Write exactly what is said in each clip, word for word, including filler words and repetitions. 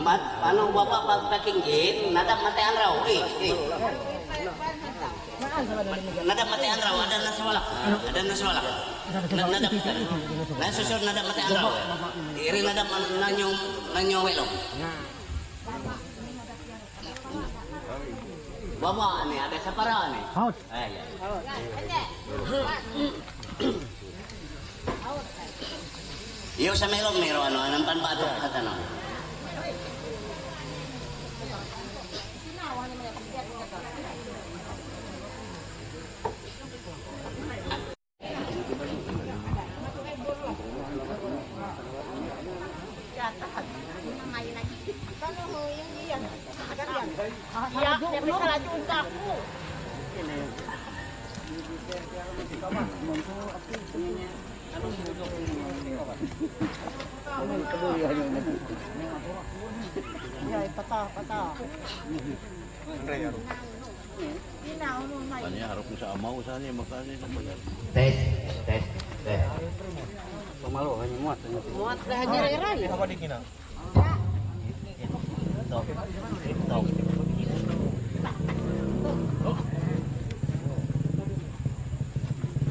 Mat, ano, baba, pag-, pakinggan, nada mate anraw, eh, eh. Nada mate anraw, ada nasawala, ada nasawala. Na-, nada, nasusunod nada mate anraw. Iri nada man-, nanyo, nanyo welo. Baba, ni ada sapara ni. Ay, ay. Iyo sa mero-mero, ano, anong panbato at ano. Test, test, test. Pamalo, hanya muat, hanya muat. Muat dah, hanya rai-rai. Apa di kina?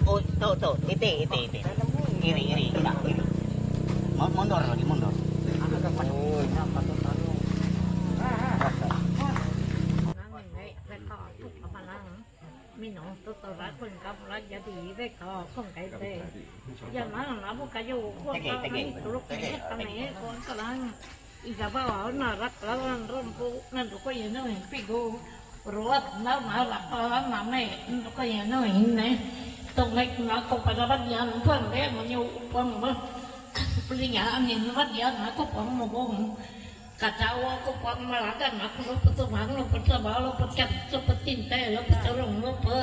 Oh, to, to. Iti, iti, iti. Iri, iri, iri, iri. Mo-, mundur lagi, mundur. Mino, to, to, ra, kun, ka, ra, ya, di, ve, ka, kun, kai, ve. Ya, na, na, bu, ka, yo, kun, ka, na, ni, tu, ru, ka, ni, ka, me, kun, ka, lang. Ida ba wa na rak la ran ran pu nan ru ko ye no hin pi go. Ruat na na rak la ran na me ru ko ye no hin ne. Tong mek na ko pa da ba dia no pang de mo nyu pang mo. Pli ya ni na ba dia na ko pang mo bong. Ka cha wa ko pang ma la ka na ko ru pu tu mang lo pu ta ba lo pu cha tu pu tin te lo pu tu rong lo pu.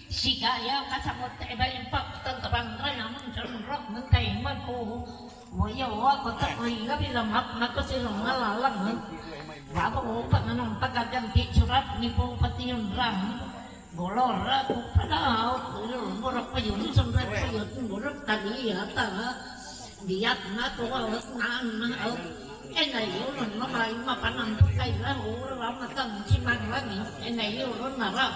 Siga ya ka cha mo te ba im pak tan ta bang ra ya mo cha rong rok mo te ma ko. Voy a voy a contar con la vida más, una cosa y lo mala la. Vado para no pagar el techo ni puedo partir un ram. Golora para otro, golora para yo, no son para yo, golora para mí, hasta la. Diat na ko na na. En ay ulo no mai ma panan kai la ura ma tan chi man la ni. En ay ulo na ra.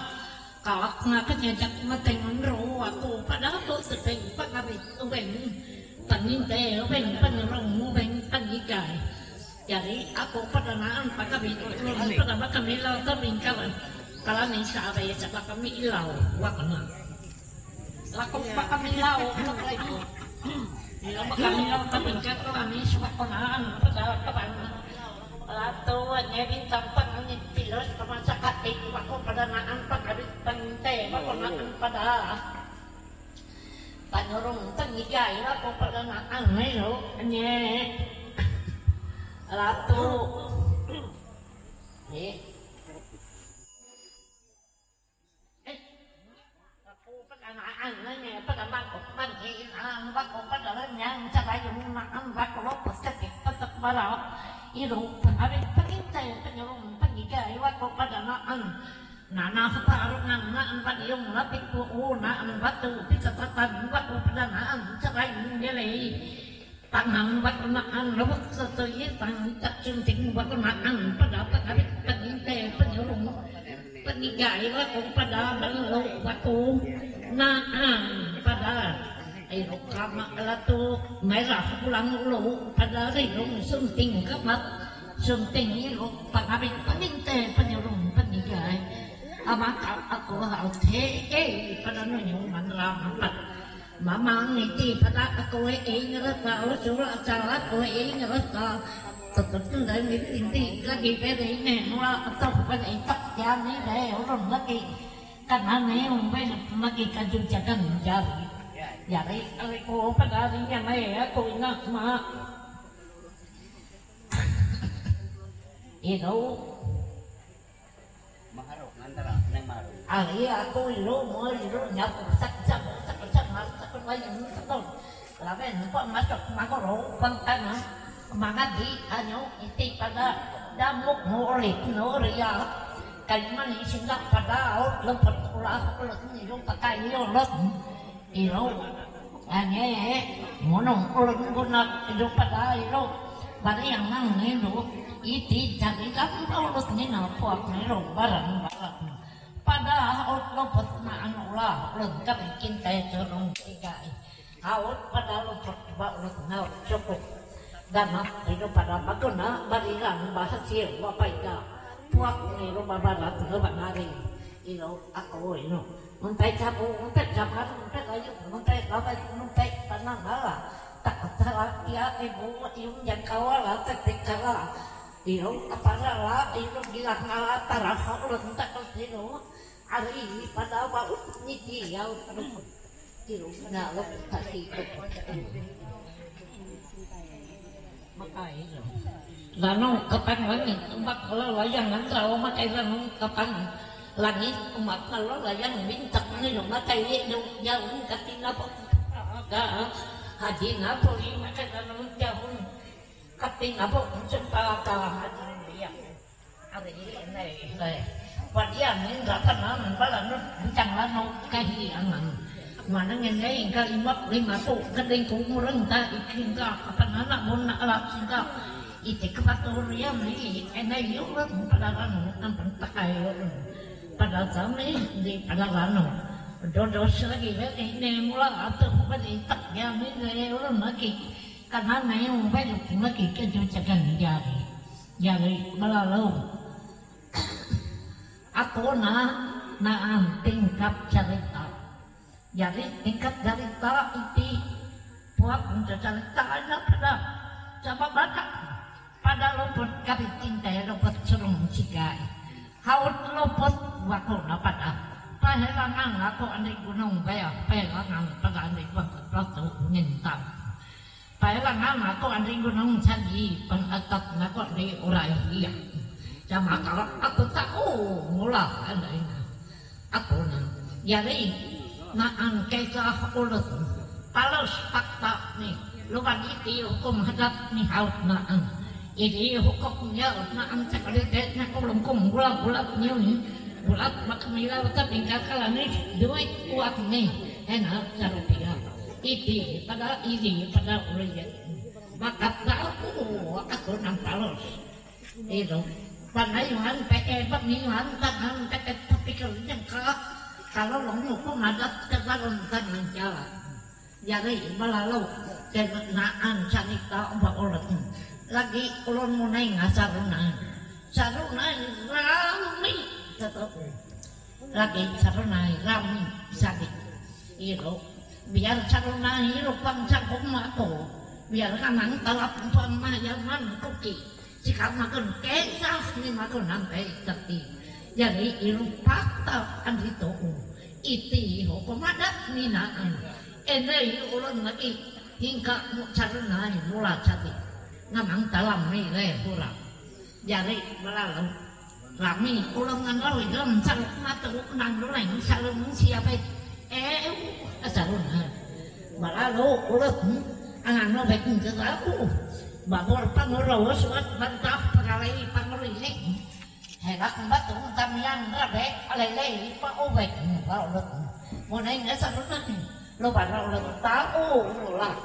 Kawak na kanya jak mateng ro ako pada to tepeng pagabit ubeng. Paninte ubeng panirong ubeng panikai. Jadi ako pada naan pagabit ubeng pada makamila tabing kalan. Kalan ni sabe sa kami ilaw wakna. Lako makamilaw, lako. Ila makamilaw kami, kato kami, suka ko na, ano, pada, pada, lato, nye, bintang, pang, nye, pilos, pamasa, kati, wako, pada, naan, pag, abit, panginte, wako, naan, pada. Panyurung, pangigay, wako, pada, naan, melo, nye. Lato. Eh. Aku pada na an na ne pada bako pada na bako pada na nyang cara yung na an bako lo pasti pada para iru pada paginte panyurung paniga iwa ko pada na an na na sa parang na na an pada yung lapit ko o na an batu pita tatan bako pada na an cara yung nilai Tangan bakunaan lubuk sesuai tangan tak sunting bakunaan pada pagawit paginte penyurung penigai baku pada banglo baku naan pada ayo kama latu merah pulang ulu pada ridung sunting kamat sunting ilu pagawit paginte penyurung penigai amaka aku hal te eh pada nunyu mandramapat Mamang iti pada aku ing rasa usura cara aku ing rasa tetap dari indi lagi beri ne mula atau pada itak jani deh urun lagi karena ne umben lagi kaju jagan jari jari aku pada hari yang aku ingat mak itu Maharok, ngantara, nang maharok. Ari aku ilo mo ilo nyapu sak sak sak sak sak sak lain sak lain. Laben pa masuk makoro pang kana mangadi anyo iti pada damuk mo ori no ori ya. Kaliman ni sindak pada aut lempet ulah ulah ni lo pakai yo lot. Ilo, ane, monong ulun guna idu pada ilo. Բարի անաններով, իտի ձավիլան բալոտնին ափուակներով բարան բարան։ Պադա հաուտլոպսնան ուլա լնկավիկին տայցորում տիգայ։ Հաուտ պադալոպսնա չոկո։ Դանա տիրո պադա բակոնա բարիլան բահասիեր վապայտա։ Պուակներով բաբարատ գվանարի իրո ակոյնո։ Մտայ չապո, մտայ չապար, մտայ գայու, մտայ գավայ, մտայ պանանա։ Տակցարակիա էբո իուն յակավալա տեկտեկալա։ Իրո ապարալա, իրո գիլախնալա, տարախալա, մտակալտիրո։ Արի պադավա նիտի, իրո նալա տակի։ Lanu kapan lani, umak la layan nang trauma kay lanu kapan lani, umak la layan bintak ni luma kay ye do yaun katina po. Ga, hadi na po lima kay lanu yaun katina po, sumpa ka hadi na yan. Ari, nay, nay. Wadian ni rapanan balanu bincang lanu kahi angan. Manang enay ka imak lima po kading kumurang ta ikinga kapanana mo na ala kinga. Iti kapaturian ni enay yun ang palaran ang pagpakayo. Pada sa mi di palarano. Dodo sila gila ni mula ato palitak yan ni ulo naki. Kanana yung belo naki kejo cagan yari. Yari balalo. Ako na na ang tingkap carita. Yari tingkap carita iti puak untuk carita na pada sama bata. Pada luput kariting tayo luput surung sikai. Haut luput wako na pada. Pahelangan ako ani gunung baya, pahelangan pada ani bangkut ratu minta. Pahelangan ako ani gunung sagi, pang atat na ko ani uray iya. Sama kala ako tao mula ani. Ako na. Yari na ang kaysa ulo. Palos pakta ni. Lugan iti hukum hadat ni haut na ang. Iti hukum niya na ang sa kalitet na kulong kong gula-gula niyo ni. Gulat makamila sa pingkakala ni. Duit uwak ni. Hena sa rupiya. Iti pada iti pada ulo. Bakit na ako ako ng palos. Ito. Pangayuan, peke, pangayuan, tangan, peke, tapikal niya ka. Kalau lang mo kumadat, tagalon, tangan niya. Yari, balalo, kaya naan, salita, ba ulat. Lagi, ulon mo na yung asarunay. Sarunay, rami. Totoo. Lagi, sarunay, rami, sabi. Iro, biar sarunay, iro, pang sakong ako. Biar ka nang talap, pang mayaman, kuki. Sika makan kesa ni makan nampai tapi. Jadi ilu pakta andito u. Iti ho komadat ni naan. Ene i ulan lagi hingka mu carunai mula cati. Ngamang talam ni le pura. Jadi balalu. Rami ulang ngan lalu dalam saruk mata nang luleng sarung siapa. Eh, sarung. Balalu ulang. Angan no bekin ke aku. Babor pangoro suat bantah pagalai pangori. Helak batung tamian rabe alele pa ubek. Balalu. Munai nasa luleng. Lo balalu tahu lah.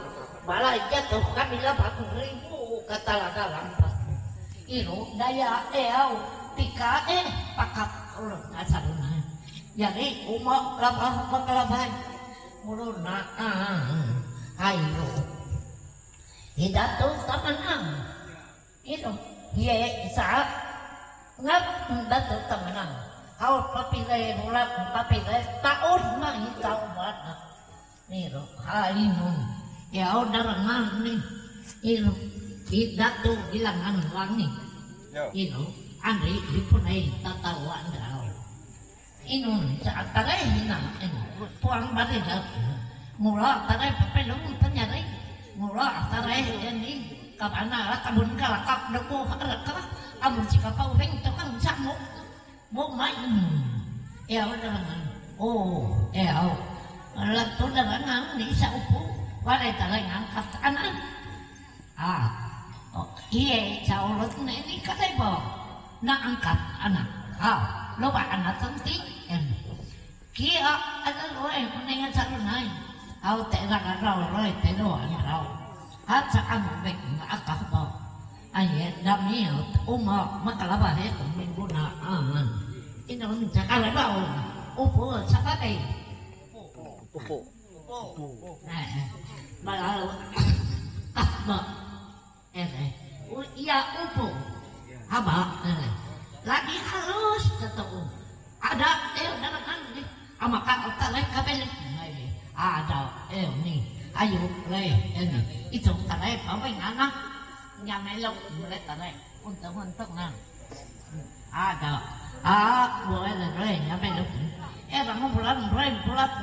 Bala jatuh kami lah batu ribu kata lah dalam pas. Iru daya eau pika eh pakat ulang nasa luleng. Jadi uma labah pakalabah. Mulu na ah. Ayo. Hidatu tamanang. Ito. Ye sa ngap hidatu tamanang. Hau papile bulat papile taon mangitau bana. Niro hainun. Yau darangan ni. Ino. Hidatu bilangan wangi. Ino. Andri dipunai tatawa andrau. Inun sa atare hina eno. Puang bari da. Mula atare papelong tanyari. Mula atare yani kabana kabun kalakak doko haraka. Amun si kapau heng tukang samu. Bo mai. Eo darangan. Oh, eo. Latu darangan ni sa upu. Wala darangan kat anan. Ah, oh, iye sa ulot na ini katay bo. Na angkat anak. Ah, loba anak santi. Em. Kia ada loe kuningan sa lunay. Au te ra ra ra loe te lo an rau. At sa amu bek na akah bo. Aye, dami, uma, makalaba, he, kumbuna, ah, ino, chakalaba, upo, chapate. Upo. Upo. Malalo. Asma. Ere. U, ia, upo. Haba, ere. Lagi halus, kataku. Ada, eh, dapat nanti. Ama ka, otak lain kabel. Ada, eh, ni. Ayo, le, eh, ni. Itu, kare, apa yang anak? Nyamelo, mulai tarik. Untuk, untuk, nah. Ada. Ah, boleh, boleh, nyamelo. Eh, kamu pulang, pulang, pulang.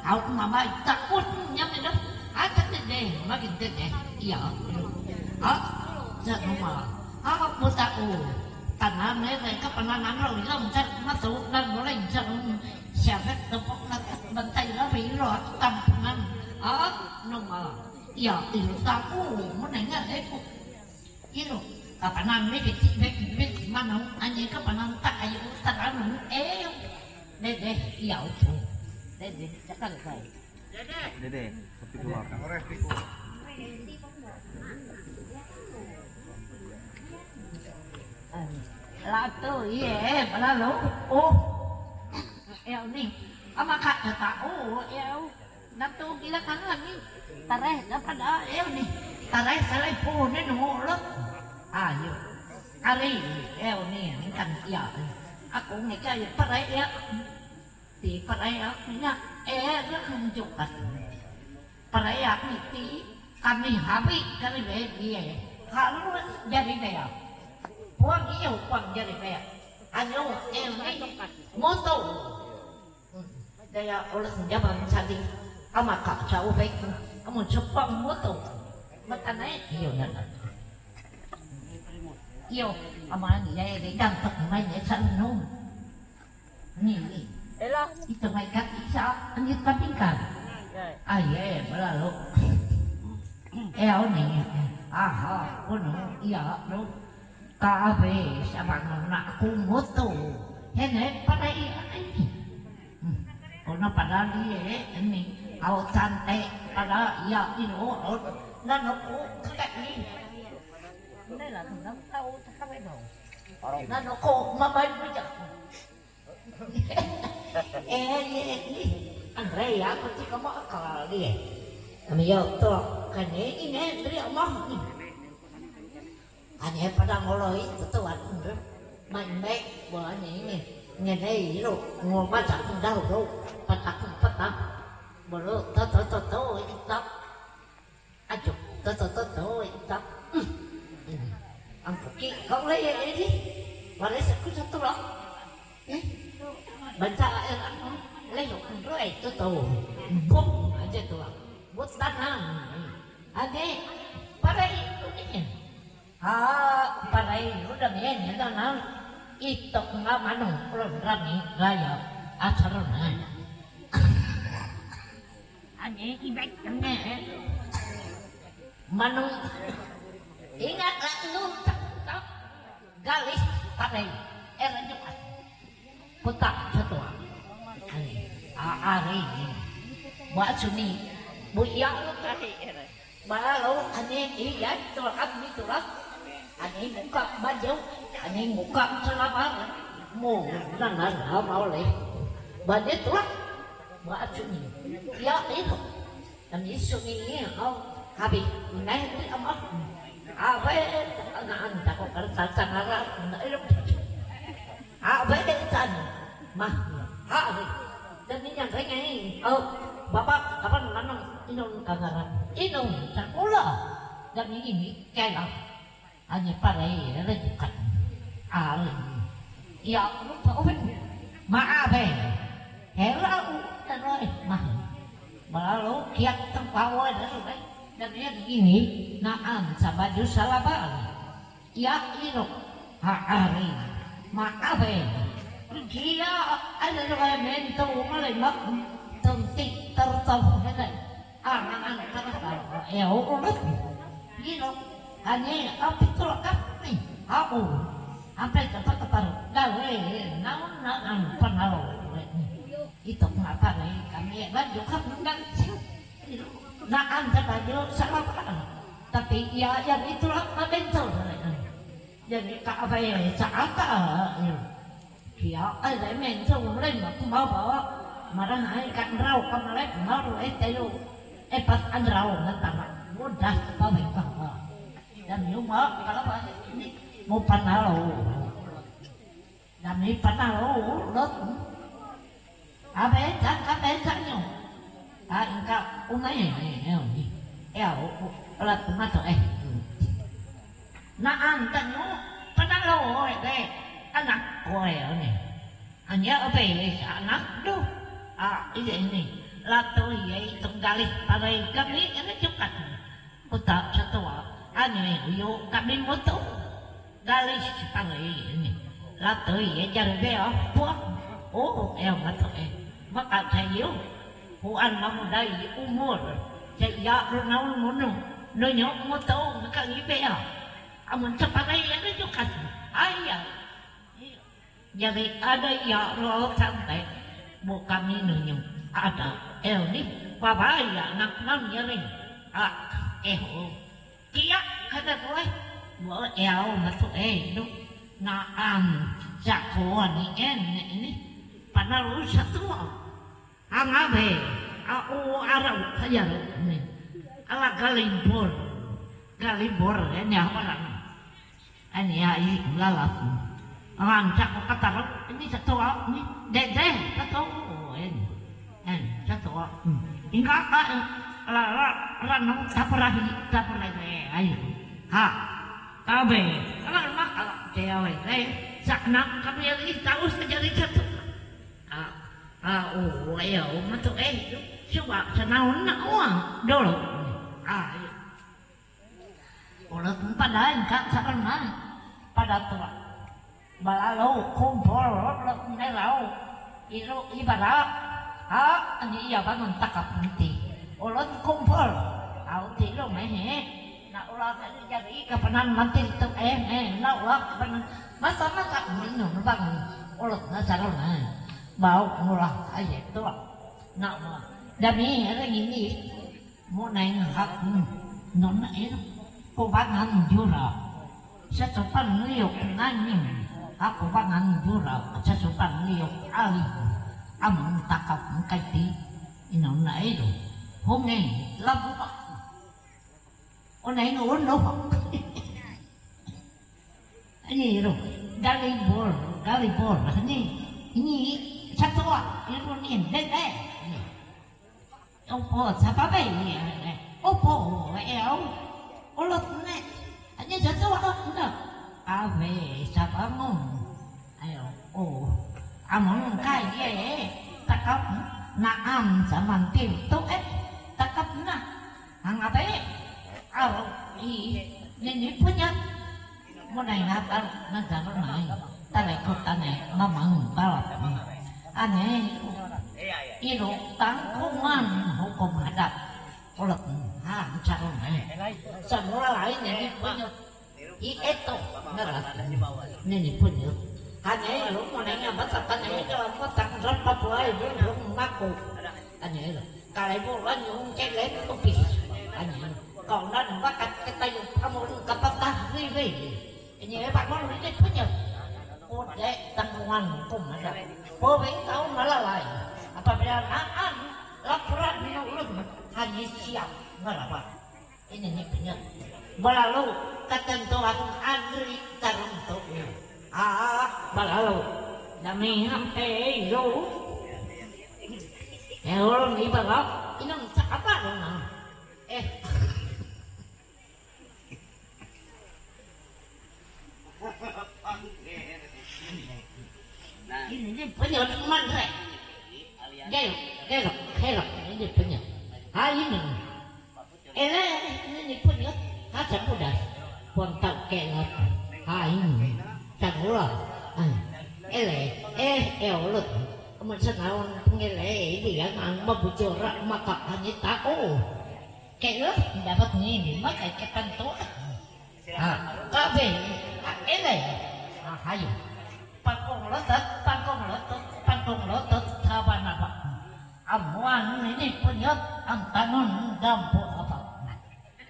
Aku mama takut nyamelo. Ah, tak deh, makin deh. Iya. Ah, saya mama. Ah, aku tahu. Tanah, eh, mereka pernah nangro, bilang, saya masuk dan mulai, saya siapa tepuk, bantai, lah, biro, tampungan. Ah, nama. Iya, itu tahu, menengah, eh, Iro, kapanan mi biti, biti, biti, manong, anye kapanan ta ayo, taranong, eh, dede, iya, upo. Dede, cakal kai. Dede, tapi keluar. Lato, iye, eh, palalo, oh. Eh, ni, ama ka, ta, oh, eh, oh. Natu gila kanga ni. Tare, dapat dah, eh, ni. Tare, salai po, ni, no, lo. Ayo. Kari, eh, ni, ni kan, iya. Aku ni kaya pare, ya. Ti pare, ya, ni, eh, lah, kan juga. Pare, ya, ni, ti, kami habi, kari, be, dia. Harus jadi, be, ya. Puang, iyo, puang, jadi, be, ya. Ano, eh, ni, moto. Daya olas jaban sadi. Ama ka sa ubek. Amun sepang moto. Matane iyo nana. Iyo, ama ni ya de dan tak mai ne san no. Ni ni. Ela. Ito mai ka isa ni tapingkan. Aye, malalo. Eh, oni. Aha, ono, iya, no. Kabe, sabang na kumoto. Hene, para iya, ini. Kono para liye, ini. Au tante, para iya, ino, o, nano ko, kaya ni. Nano ko, mabay mo dyan. Eh, eh, eh. Andrea, pati ka mo akali eh. Kami yau to, kanya ini Andrea mo. Anya padang oloi, tutuan. Mai mai, bo anya ini. Ngene iro, ngoma tak dah ro, patak patak. Bolo, to to to to, itap. Aduh, to to to to, itap. Ang puki, kau lah ya ini. Waris aku satu lah. Eh, bansa, eh, leyo, ro, eh, to to. Bom aja tuh. Buat tanam. Ade, para itu ni. Ha, para itu dah ni, ni dah na. Itok nga manong, ron rami, raya, asaron na. Ade, ibek, ne. Manong, ingat lah, nung tak, tak. Galis, para itu. Eh, lanjut. Putak sa tuwa. Ani, aari. Wa suni. Buya. Balalo, ani, iya, tulak, ni tulak. Ani, muka, baju. Ani, muka, salabar. Mo, nanan, ha, maole. Baju tulak. Wa suni. Ya, ito. Ani, suni, ha, habi. Nai, ama. Abe, na, anta ko, karsa, sanara. Nai, Ah, bebe tan. Ma. Ha. Dan ni yang kaya ni. Oh, baba, kapan manong inom kagaran. Inom, sakula. Dan ini ni, kaya. Ani para eh, rejukan. Ah, ya, lupa, oh. Ma, abe. Hera, u, hera, eh, ma. Malalu, kiak, tengkawa, dan, eh. Dan yang ini, naan, sabaju, salabar. Ya iro, ha ari, ma abe. Kia, ano na kaya mento, malay mak, tunti, tartaw, hene. Ang, ang, ang, tartaw, e, o, o, iro. Ani, apito, kami, ako. Ang pagkapatapar, gawe, naon na ang panalo. Ito nga pare, kami, radyo ka, hanggang, na ang sa radyo, sa mga, tapi iya, yan, ito lang, mabento, Jadi ka apa ya, sa ata, ya. Kia, ai, dai men, so, mulai, ma, kuma, bawa, marang, ai, kan rau, ka, mulai, kuma, ru, eh, tayo, eh, pas, an rau, na, tama, mudah, pa, bai, pa, pa. Dan, yung, ma, kalau, pa, ini, mau panalo. Dan, ini, panalo, lot. Abe, ta, ka, be, ta, nyo. A, inka, uma, e, e, e, o, ni. E, a, o, o, la, kuma, to, eh. Na, an, ta, nyo, panalo, e, be, anak, ko, e, o, ni. Anya, o, be, e, sa, anak, do. A, i, e, ni. La, to, i, e, tong, gali, para, i, kami, e, na, chukat. Uta, sa, to, a. Ani, yo, kami, mo, to. Galis pang ini. Latoi ya jare bea. Puak. Oh, ya mato eh. Maka tayo. Kuan mamudai umur. Saya renaun munu. Nunyo moto maka ibea. Amun saparai ya juga. Aya. Jadi ada ya lo sampai. Bukan ini nunyo. Ada. Eh, ni. Babaya nak nam nyeri. Ah, eh, oh. Kia, kada ko eh. Mo e ao mato eh, no. Na ang sa ko ani en ni. Panaru sa to. Ang abe, a o ara kaya ni. Ala galibor. Galibor, eh, ni apa lang. Ani ai lalat. Ang sa ko kataro, ini sa to, ni. Dede, sa to, en. En, sa to. Hmm. Inga ka, eh, la, la, la, no, taparahi, taparahi, eh, ai. Ha. Tabe, ala, ma, ala, te, awe, eh. Sa, na, kami, eh, tahu saja di sa to. Ah, ah, oh, eh, oh, ma to, eh. Suwa, sa na, na, wa, dolo. Ah, eh. Ulut padain ka sa na. Pada to. Balalo, kumpul, ulut merau. Iru, ibara. Ha, ani iya bangun takap nanti. Ulut kumpul. Au tiru mehe. Na ulah kali jadi kapanan mantil tu eh, eh, na ulah kapanan. Masa-masa minum bangun. Ulut na sa na. Bau mula aja tu. Na ulah. Dami hari ini. Mo na ina hak, mm, no na ina. Ko ba ngan jura. Sa to pan ni yok na ni. Ha ko ba ngan jura. Sa to pan ni yok ali. Am taka kai ti. Ina na ina. Ho nge la bu ba. O na ina o no. Ani ro. Gali bor, gali bor. Ni, ni, sa to a. Iro ni, de, de. Opo, sababe, opo, e, o, olot ne, anya jatuh aku na. Ave, sabangon. Ayo, o, amon kai ye, takap na am samantil to, eh, takap na. Ang abe, aro, i, nini punya. Mo na ina tal na jalo na ai. Tale ko tane mamang tal. Ane iro tangkungan hukum adat. Olot ha jalo na. Sa mula lain ini punya. I eto ngeras. Nini punya. Ane iro mo na ina basa tane iro mo tang rapa puai iro mako. Ane iro. Kalai bola nyung kelek tupis. Ani, kau nan bakat kita yung pamulong kapatah ribe. Ini hebat mau ini punya. Kode tanggungan hukum ada. Bobe kau malalai. Apabila naan laporan minulun hanya siap ngerabat. Ini ni punya. Balalu ketentuan agri tarung tu. Ah, balalu. Dami hampe lo. Eh, orang ni bala, inang sa apa dong na? Eh. Ini ni punya teman saya. Gelo, gelo, gelo, ini punya. Ha, ini. Ele, ini ni punya. Ha, sa budas. Kuang tau ke ngot. Ha, ini. Sa gula. Ah. Ele, eh, eh, ulut. Kamu sa naon pengele, ini yang ang mabucura maka ani tao. Kaya dapat ni, ni maka ketentuan. Ha, kabe, ha, ele. Ha, hayo. Pangkong lotot, pangkong lotot, pangkong lotot, haba naba. Amuan ini punya ang tanun dampo apa.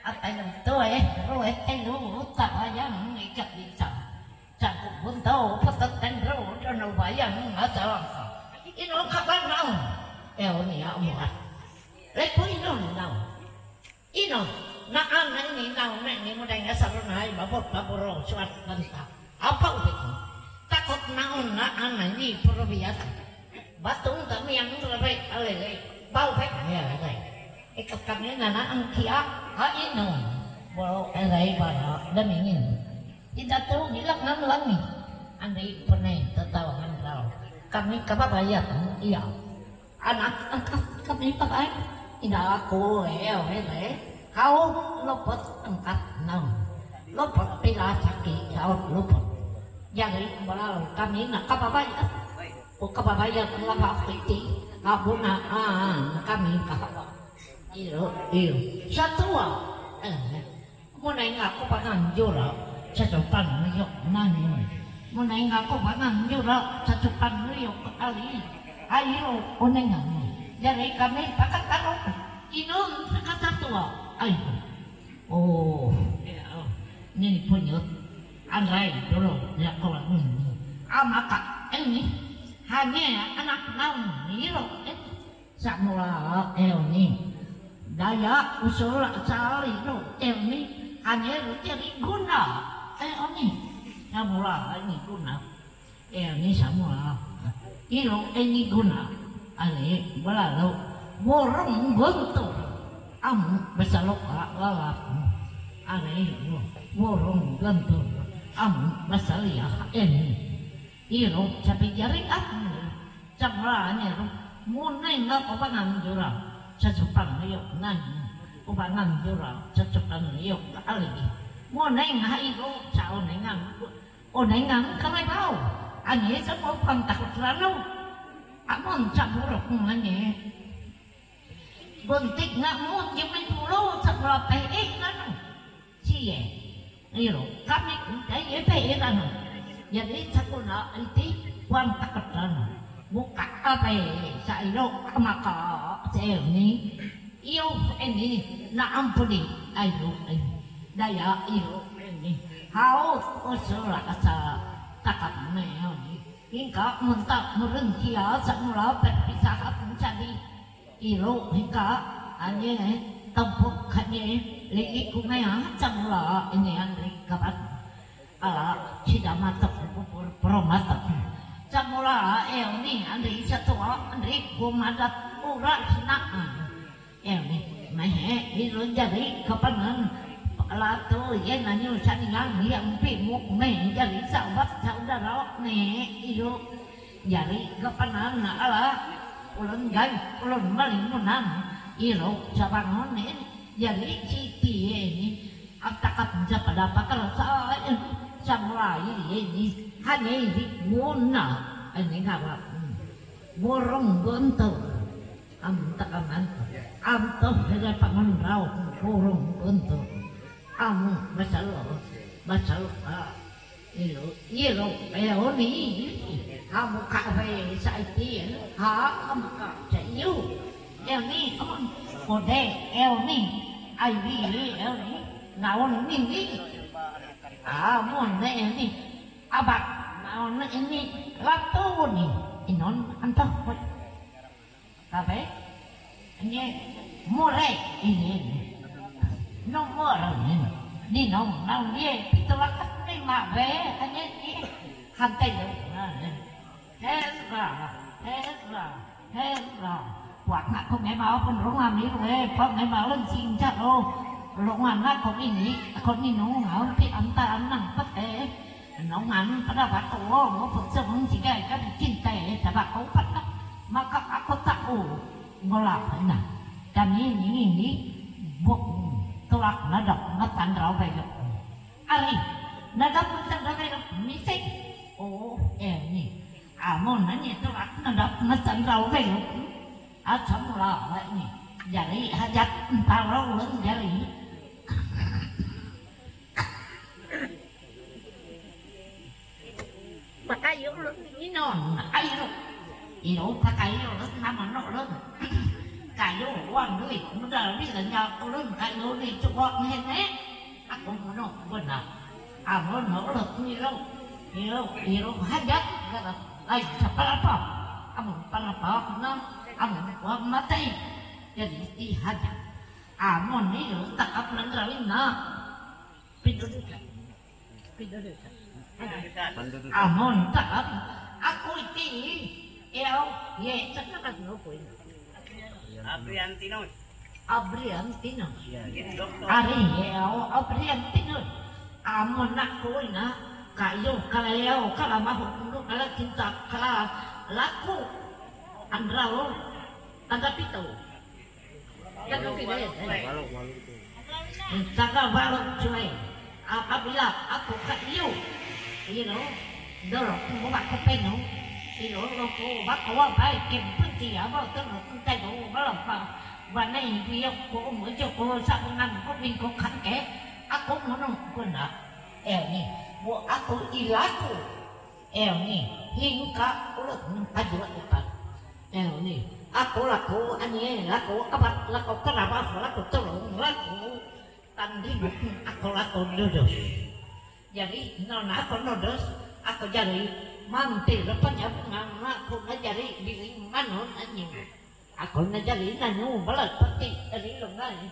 Atay ng tuwe, ruwe, telu, tabayang, ikakita. Eonia amor. Le pui non no. Ino, na ana ni na una ni mo dai asa ro na ai babor baboro suat banta. Apa udah? Takut naon na ana ni probias. Batung tami yang lebih alele. Bau pek ya alele. Ikut kami nana angkia ha ino. Boro elai bara damingin. Ida tu hilak nan lami. Andi pernah tetawa kan kau. Kami kababayat iya. Anak angkat kami pakai. Ina aku eh eh eh. Kau lopot angkat nau. Lopot pila saki kau lopot. Jadi balau kami nak kababayat. Ku kababayat lama piti. Abuna ah kami kahawa. Iyo iyo. Satua. Eh. Munenga ko panganjura sa chupan yo nani. Munenga ko panganjura sa chupan yo ali. Ayo onenga. Jadi kami pakatalo. Inon sa katatua. Ayo. Oh. Ni punyot. Angay dulu ya ko. Amaka ini. Hanya anak naon niro. Samula eoni. Daya usul sali no eoni. Hanya jadi guna eoni. Samula ini guna. Eoni samula. Iro ini guna. Ale balalo. Borong gontor. Amu basaloka lalap. Ale borong gontor. Amu basaliah eoni. Iro sabi jari aku. Sabranya ro. Munenga ko panganjura. Sa chupan yo nani. Ko panganjura. Sa chupan yo kali. Munenga iro sa onenga. Onenga kami bau. Ani sa ko pantak rano. Amon sa buruk mani. Buntik na mo jumay dulu sa pula pe eh nano. Siye. Iro, kami, ay, ebe, irano. Jadi, sakuna, iti, kuang takatan. Buka, abe, sa iro, amaka, sa ni. Iyo, ini, na ampuni, ayo, ini. Daya, iyo, ini. Hao, usura, sa, takat, me, ini. Hingga, munta, murun, kia, sa mula, berpisah, jadi. Iro hika anye tampok kanye lili kumaya chamula ini andri kabat ala chidama tapupur promata chamula eoni andri satua andri kumada ura sina eoni mehe iro jadi kapanan ala tu ye nanyu saniang yang pi muk me jadi sahabat saudara me iro Jadi kapanan na ala ulun gai ulun malimunan iro sabangun ni jadi siti ni atakat sa pada pakal sa sa mulai ni hanya ini guna ini ngawak burung buntu am takaman am toh hira pangan rau burung buntu am masalo masalo Iro, iro, eoni, hamu kafe sa iti, ha, hamu kafe yu, eoni, amon, kode, eoni, aivi, eoni, naon nini, amon, eoni, abak, naon ini, latoni, inon, antah, Kape? Nye more ini. No more ini. Ni no nang ye pitulakas ni mabe anye ni hante yo. Hezra, hezra, hezra. Wak na ko nge mau pun runga mi rue, ko nge mau lun sing jalo. Runga na ko ini, ko ni no ngau pi anta nang pete. Nongan pada bako mo pagsamang sigai kan cinta eh tabako pada maka ako tao ngola na kami ni ni bok tulak nadap matan raw belok ari nadap matan raw belok misik oh eh ni amo nanya tulak nadap matan raw belok asam raw ni jari hajat entaro ulun jari Pakayo lo ni non, ayo. Iyo pakayo lo nama no lo. Kayo wang dui muda wi la nya lo kayo ni cukup ni ne. Aku mono bona. Amo no lo ni lo. Iyo iyo hajat gara. Ai sapalapa. Amo palapa na. Amon, wa matai, jadi ti haja. Amon ni lo takap nandrawi na. Pinduduka. Pinduduka. Amon takap. Aku iti, eo, ye, cakap no ko ina. Abriantinos. Abriantinos. Ari, eo, Abriantinos. Amon aku ina. Kayo, kalayo, kalamaho, kala cinta, kala laku. Andrao, tanda pito. Tanda pito, eh. Tanda balok cuy. Apabila aku ka iyo, you know, doro, kumo bako peno, you know, loko, bako wa bai, ke peti, abo, toro, kutai, ko, balo, pa, banai, biyo, ko, mo, yo, ko, sa, ko, ngan, ko, bin, ko, kan, ke, ako, mono, ko, na, eh, ni, mo, ako, ilako, Eoni, hingka ulut ng kadwa ipat. Eoni, ako lako, anye lako, abat lako, karabas lako, tulong lako, tanding ako lako, dudos. Jadi, non ako nodos, ako jari, mantir, panyabungan, ako na jari, biling manon, anye. Ako na jari, nanyo, balat, pati, eri, lungai.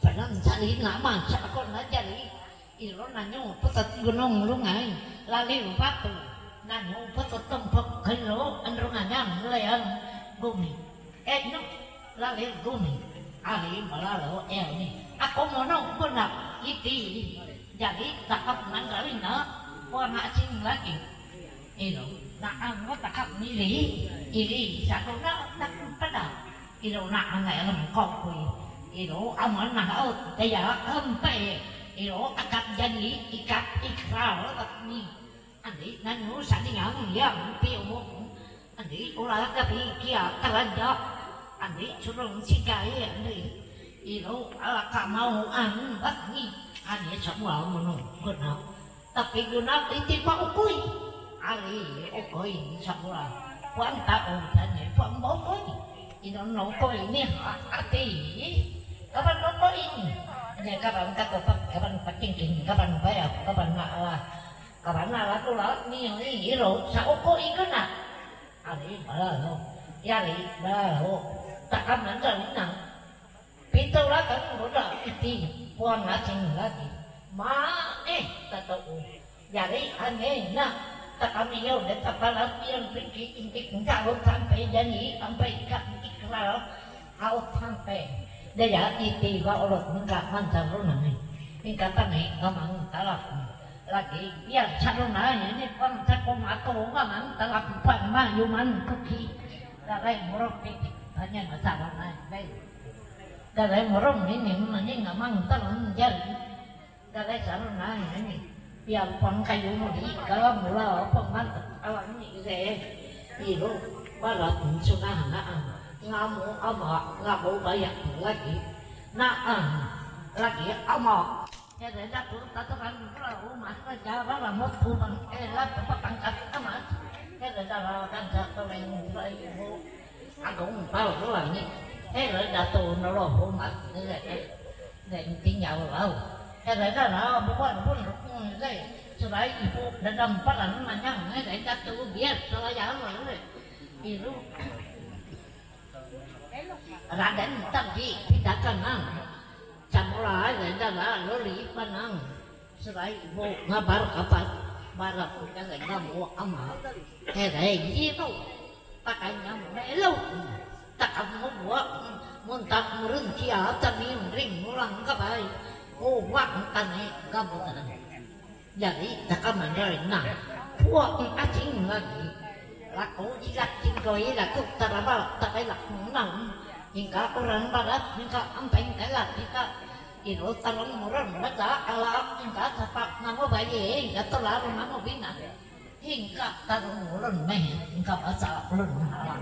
Padang jari nama sa ako na jari. Ilo nanyo patat gunung lungai. Lali batu. Nanyo patat tempat kilo andrunganyan lean gumi. Eh no. Lali gumi. Ari balalo eh ni. Ako mono guna iti. Jadi takap nang gawin na. Buang asing lagi. Ilo. Na ang mo takap nili. Ili sa ko na takap pada. Iro na anga lam kokui. Iro aman na o teya ampe. Iro akap jani ikap ikra ni. Andi nanu sani ang yang pi umu. Andi ula kapi kia karanja. Andi surung sikai andi. Iro ala kamau ang bat ni. Andi semua menu guna. Tapi guna iti pa ukui. Ari ukui sabura. Puan ta o tane puan bokui. Ino no koi ni ha ati. Kapan bokui ni. Ne kapan kato pa kapan patingking kapan bayar kapan na ala. Kapan na ala tula ni ni iro sa ukui guna. Ari bala lo. Yari bala lo. Takam nanda nina. Pito la kan goda iti puang asing lagi. Ma eh tato u. Yari ane na takamiyo de tapalas yang piki intik njago sampai jani sampai kat ikra hau sampai. Daya iti ba olot nengka mantar runai. Nengka tane gamang talak. Lagi ya sarunai ini pang sakong ako gamang talak pang mayuman kuki. Darai murok piti tanya masalah nai. Darai murok ini mani ngamang talang jari. Darai sarunai ini. Biar pang kayu mudi kalau mula pang man alam ni se. Ilu barat sunah na ngamu ama ngamu bayak lagi. Na lagi ama. Kaya dah tu tatakan pula rumah kerja bala motu bang eh lah tempat angkat emas. Kaya dah lah kan satu lain ibu. Aku umpal pulang ni. Eh, dah tu noloh rumah ni. Dan tinggal lau. Eh, dah dah lah bukan pun rukun ni. Sudah ibu dalam paran manyang ni. Dah tu biar salah jalan ni. Ibu. Raden tadi tidak kenal. Camulai dah lah loli panang. Serai ibu ngabar kapat. Barat punya lagi mau ama. Herai ibu. Pakanya melo. Tak mau buat. Muntak murun cia tadi ring mulang kapai. Uwak tane gabutan. Jadi takamandar na. Puak asing lagi. Laku silak singkoi laku taraba takai laku nang. Hingga orang barat hingga ampeng kelak kita. Iro tarung murun baca ala hingga sapak namo baye hingga tolaru namo bina. Hingga tarung murun meh hingga baca ulun hala.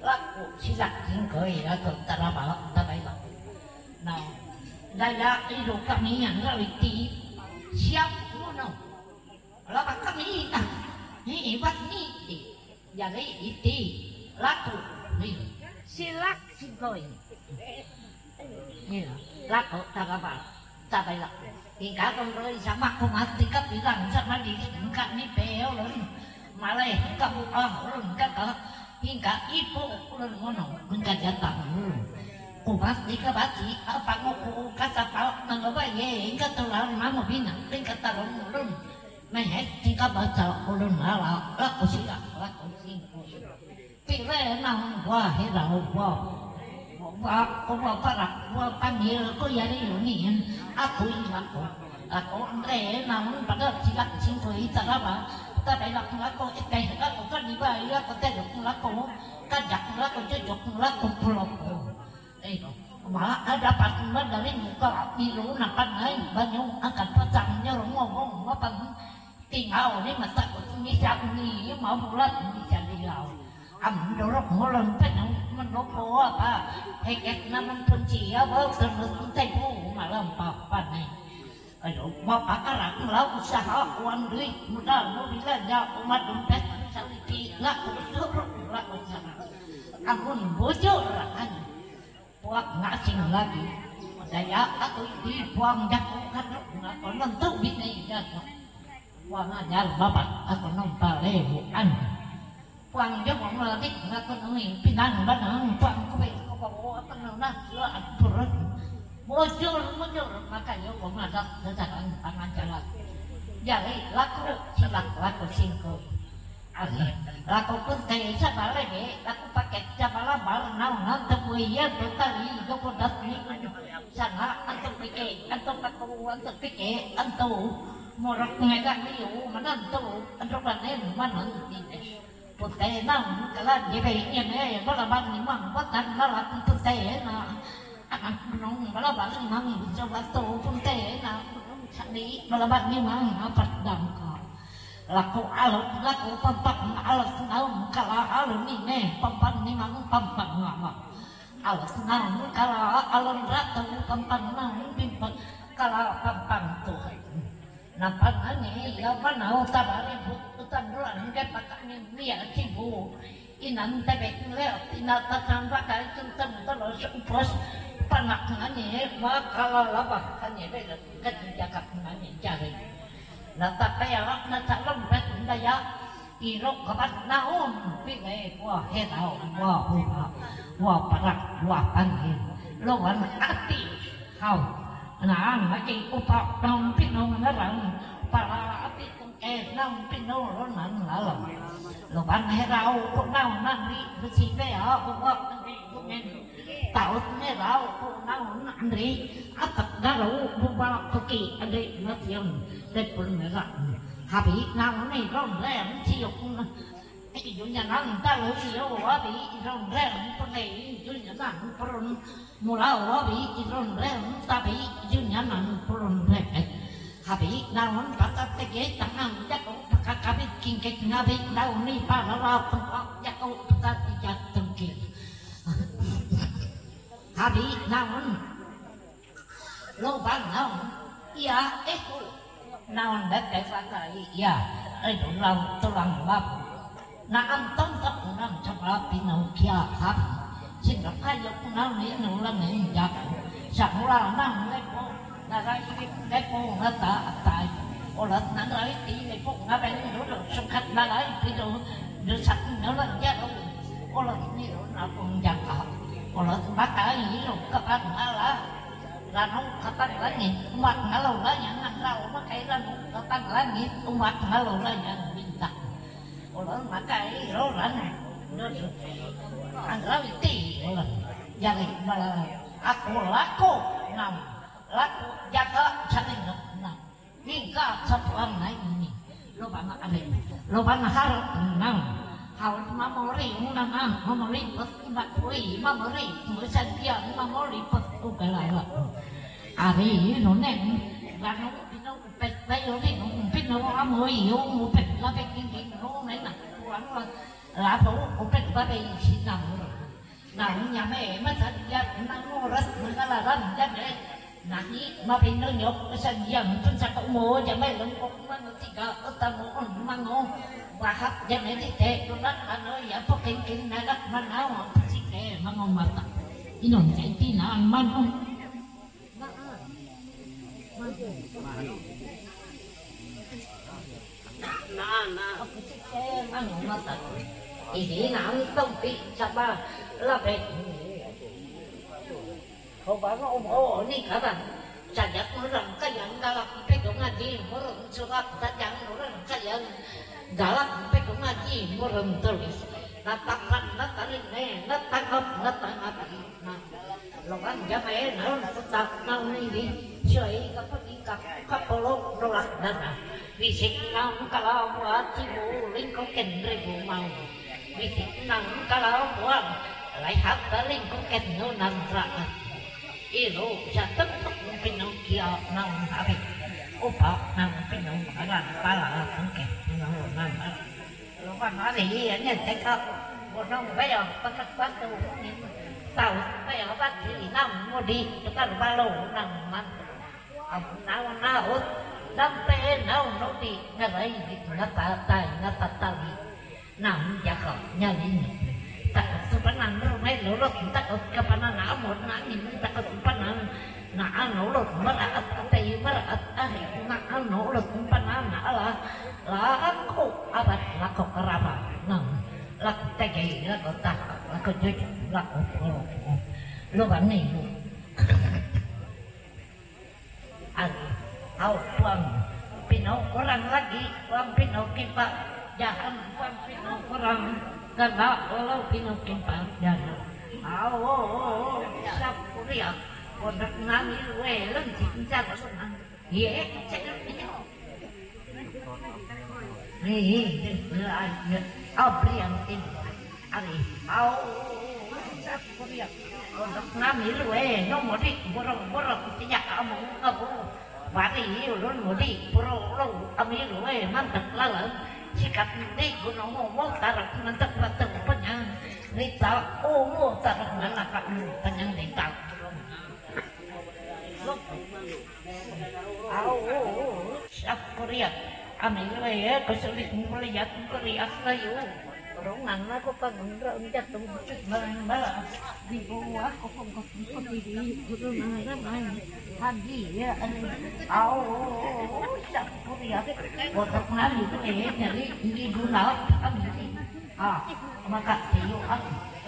Laku silak singkoi laku taraba takai laku. Nah, daya iro kami yang rawiti siap mono. Laba kami ita. Ni ibat ni iti. Jadi iti laku ni. Silak sigoi. Ni laku tagaba tabai laku. Ika kong roi sama kumat tika bilang sama di ika ni peolon. Malay kabu ah ulun kaka. Pinga ipo ulun mono, pinga jata ulun. Kubas di kabati, apa mo ku kasapa, nangaba ye, inga tular mamo bina, pinga tarong ulun. Mehet, pinga bata ulun ala, lako sila, lako singko. Pire na hong gua hera hong gua. Gua, gua para, gua panggil ko yari unian, aku ilako. Ako, Andre, namun pada silak singko itaraba, tabe lako lako, ete lako, kaniba, ilako, te lako lako, kajak lako, jojok lako, puloko. Eh, ma, ada patma dari muka, bilu, napan, ay, banyo, angkat patang, nyorong, ngomong, mapan, tingau, ni, matak, ni, siap, ni, mau bulat, ni, siap, tingau. Am, dorok, ngolong, penang, menopo, apa, heket, naman, punci, apa, terus, tebu, malam, papan, eh. Ayo, mapakarak, melaku, saha, uang, duit, modal, mobil, aja, umat, dompet, saliti, laku, suruh, laku, saha. Amun, bujur, an. Puak, ngasing, lagi. Daya, aku, di, puang, jaku, kaduk, ngapa, nentu, bini, jaku. Puang, ajar, bapak, aku, nompa, lewu, an. Puang, jaku, lagi, ngapa, nui, pinang, banang, puang, kuwe, kuwe, apa, nuna, sila, turun. Bujur, bujur, maka, yo, kumadak, sekarang, pangan, jalan. Jadi, laku, silak, laku, singko. Laku, pun, kayak, sabar, lagi, laku, pakai, jabala, bar, nau, nau, tebu, iya, tu, tali, joko, das, ni, sana, antum, pike, antum, paku, antum, pike, antum, morok, ngega, liu, mana, antum, antum, panen, mana, antum, pike. Putena, kala, jebe, iene, bala, bani, mang, batan, bala, putena. Anak gunung, bala, bani, mang, bisa, batu, putena, gunung, sani, bala, bani, mang, apat, dangka. Laku, alut, laku, pampak, alut, naum, kala, alut, nine, pampan, nimang, pampan, ngama. Alut, naum, kala, alun, ratu, pampan, naum, pimpan, kala, pampan, tuh. Napangani, ya mana utabari bu, utan bulan, ke pakani, ya, cibu. Inan tebek, le, ina tatang bakai, tuntang, tolos, upos, panakani, wa, kala, laba, kani, bela, kani, jakap, nani, jari. Nata, pea, nata, lompet, ndaya, iro, kabat, naon, pile, wa, hedao, wa, huma, wa, parak, wa, pangil. Lowan, ati, hau. Naan, lagi, upa, naon, pinong, narang, para, ati, tungke, naon, pinong, ronan, lalam. Loban, herao, ko, naon, nandi, besi, bea, uwa, nandi, bungen. Taot, nerao, ko, naon, nandi, atak, naro, buba, koki, andi, nasion, depul, nera. Habi, naon, ni, ron, rem, siok, na. Idunya nang talu yo wabi idon rem pune idunya nang purun mula wabi idon rem tabi idunya nang purun rem. Habi naon patat tege tangan jako pakakabit kingkek ngabi naon ni parara tempat jako patat ijat tengkil. Habi naon Lobang naon? Iya, eh, naon bete sakai, iya, eh, tulang, tulang labu. Na anton tak unang coba pinau kia habi. Sehingga kayo kunang ni nulang ni jago. Sakula nang lepo, narai lepo ngata atai. Olat narai ti lepo ngaben dulu sungkat narai pido. Dosak nulang jago. Olat ni napung jago. Olat makai lo kapan ngala. Ranau kapan langit, umat ngalau lanyang, nang rau makai ranau kapan langit, umat ngalau lanyang bintang. Ulun makai ro ranau. Nang rau iti ulun. Jadi, aku laku nam, laku jaga saling nam. Hingga satuan lain ini. Loba na are. Loba na harap nang. Haut mamori unana mamori pet ibat ui mamori musadia mamori pet ugalala. Ari nunen ranu pino pet bayo ni pino amoi yo pet labe kingking no nena tuan labu pet babe sinam. Nang nyame masadia nang oras mangalaran jame. Nani mapindunyok sa yang pun sa kaumo jame lengkok mano tiga utamu on mango. Wahap jame di te tunak ano ya pekingking nadak manau sike mango mata. Inon sa iti nang mango. Naan. Naan, naan. Aku cek, eh, anu, mata. Ին անտոմպի չապա լապե. Հովանո օնի կավան. Չաջակ մուրան կայան դալակ պետոնագի մուրան ծուղակ տայան մուրան կայան դալակ պետոնագի մուրան տալիս. Նա տապան, նա տարին է, նա տագապ, նա տանապ, նա լովան ջամայեն հան կուտակ, նա ունի չոյի կապնի կապ, կապոլով նորակ դանա. Վիսիկ նամ կալավ, ացի մուլին կոկեն ռեգու մաու. Վիսիկ նամ կալավ, լայ հապտալին կոկեն նո նամ ռաա. Իրո, չատը Պինոկիա նամ հավի. Օպա նամ Պինոկ, հալան պալա, կոկեն նո նամ. Լովան արի, էնե տեկա, որնամ վեյա, պակակպատ ու տաուս վեյա, բացի նամ մոդի, տկար բալո նամ ման. Ավ նավ նավ, դամպե նավ նոտի, նվայ, նապատայ, նապատալի. Նամ յախա, նյալին. Տակո սուպանան ռումե լոլոտ, տակո կապանան ամոր նանին, տակո սուպանան նա անոլոտ, մրա ատ, ատեի մրա ատ, ահի, նա անոլոտ, սուպանան ալա, լակո, աբար, լակո, կրաբա, նամ, լակո, տեգեի, լակո, տախ, լակո, ջոջ, լակո, օ, օ, լովա, նի, լո. Ալի, աու, պուան, պինո, կորան, լագի, պուան, պինո, կիպա, ջահան, պուան, պինո, կորան, գալա, օլո, պինո, կիպա, ջահան. Աու, օ, օ, օ, շապ, կուրիա, կորան, նամի, ուե, լնցի, կնցա, կորան. Ե, Աբրիան, արի, աու, սապուրիա, նամիլուե, նոմորի, բորո, բորո, կուտիա, ամո, աբո, բարի, լոն, մորի, բորո, լո, ամիլուե, մանտակլալը, չիկատնի, գունո, մո, մո, տարակ, մանտակ, մանտակ, պանյան, նիտա, օ, մո, տարակ, մանտակ, պանյան, նիտա. Ա, օ, օ, օ, շապ կորիա, ամենը է, կսոլի կունկոլի յատուն կորի ասլայու, ռոնաննա կոպա գնդրա, ընկյա տուն գուչուտ մրան բա, դի բովա, կոպոն կոպոն կոպի դի, գուրունաննա մայն, հա դի, ե, ա, օ, օ, օ, օ, շապ կորիա, կոպոկնալի դու է, նրի, դի դունա, ամենի, ա, մակա, դի, յո, ա,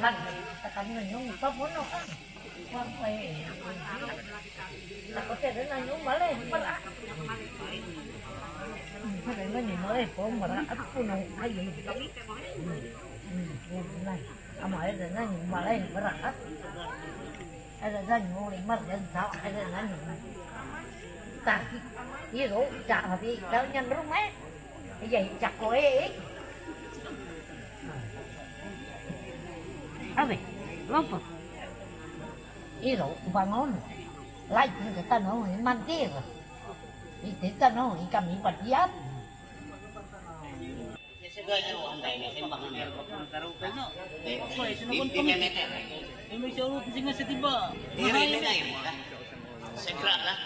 լագ, տականնա, նյուն, կոպոնո, ա, Ave, lopo. Iro, bangon. Lai, que está no, mantir. Y te está no, y cami patia. Segera lah.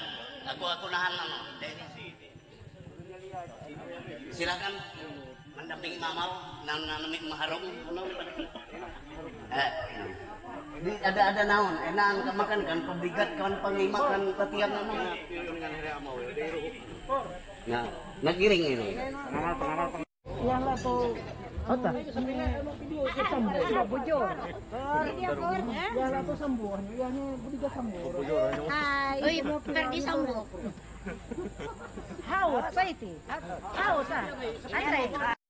Aku aku nahan lama. Silakan mendampingi Mama, nan nan mi maharong. Eh, di ada ada naon, enak makan kan pembigat kan panglima kan tatian naon. Nah, nagiring ini. Yang lah tu. Apa? Bujur. Yang lah tu sembuh. Yang ni budi sembuh. Hai. Oi, pergi sembuh. Haus, apa itu? Haus, ah. Apa itu?